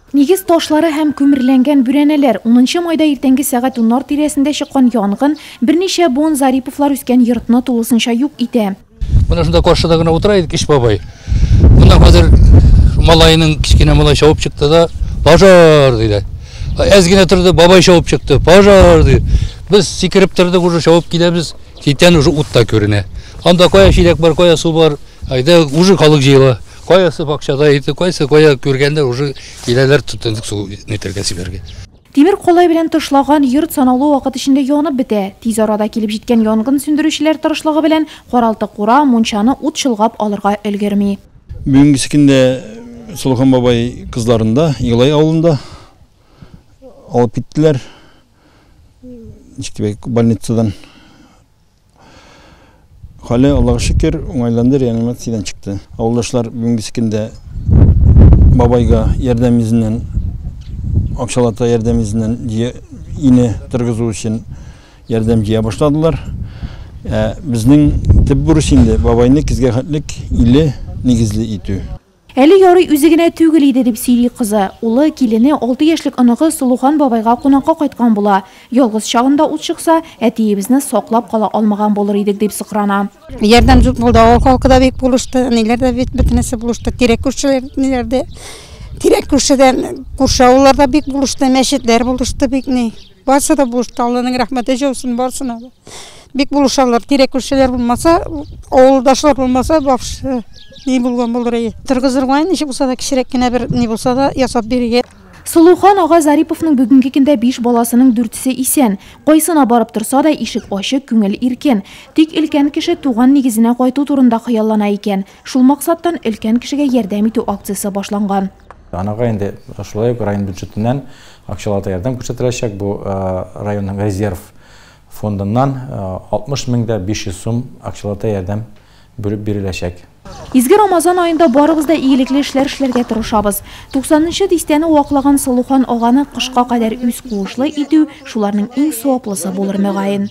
Нигез ташлары һәм күмерләнгән бүрәнәләр. 10 майда иртәнге сәгать 10 тирәсендә чыккан янгын берничә буын Зариповлар үскән йортны тулысынча юк итә. Менә шунда каршыда гына утыра идек, өч бабай. Моннан хәзер малаеның кечкенә малай чабып чыкты да, пожар диде. Әз генә торды, бабай чабып чыкты, пожар диде. Без сикереп тордык, уже чабып киләбез, читтән уже ут та күренә. Анда кая чиләк бар, кая су бар, әйдә уже халык җыела. Каясы бакчада иде, кайсы кая күргәндә уже киләләр, тотындык су нитәргә сибәргә. Тимер калай белән тышлаган йорт санаулы вакыт эчендә янып бетә. Тиз арада килеп җиткән янгын сүндерүчеләр тырышлыгы белән каралты-кура, мунчаны ут чолгап алырга өлгерми. Бүгенге көндә Сулхан бабай кызларында, Иглай авылында алып киттеләр. Ничек дип әйтик, больницадан. Хәле, Аллага шөкер, уңайланды, реанимациядән чыкты. Авылдашлар бүгенге көндә бабайга ярдәм йөзеннән, акчалата ярдәм йөзеннән ине торгызу өчен ярдәм җыя башладылар. Ә безнең төп бурыч инде бабайны көзгә хәтлек иле нигезле итү. Әле ярый үзе генә түгел иде, дип сөйли кызы. Улы, килене, 6 яшьлек оныгы Сулухан бабайга кунакка кайткан була. Ялгыз чагында ут чыкса, әтиебезне саклап кала алмаган булыр идек, дип сыкрана. Ярдәм зур булды, авыл халкы да бик булышты, ниләр дә бит бөтенесе булышты, тирәк күршеләр ниләр дә, тирәк күршедән күрше авыллар да бик булышты, мәчетләр булышты бик ни. Барсы да булышты, Алланың рәхмәте җаусын барсына да. Бик булышалар, тирәк күршеләр булмаса, авылдашлар булмаса, вообще ни булган булыр иде. Торгызырга ничек булса да кечерәк кенә бер ни булса да ясап бирергә. Сулухан ага Зариповның бүгенге көндә 5 баласының 4-се исән. Кайсына барып торса да ишек ачык, күңел иркен. Тик өлкән кеше туган нигезенә кайту турында хыяллана икән. Шул максаттан өлкән кешегә ярдәм итү акциясе башланган. Анага инде шулай ук район бюджетыннан акчалата ярдәм күрсәтеләчәк. Бу районның резерв фондыннан 60 500 сум акчалата ярдәм бүлеп биреләчәк. Изге Рамазан аенда барыбыз да игелекле эшләр эшләргә тырышабыз. 90нчы дистәне ваклаган Сылухан аганы кышка кадәр үз куышлы итү шуларның иң саваплысы булыр мөгаен.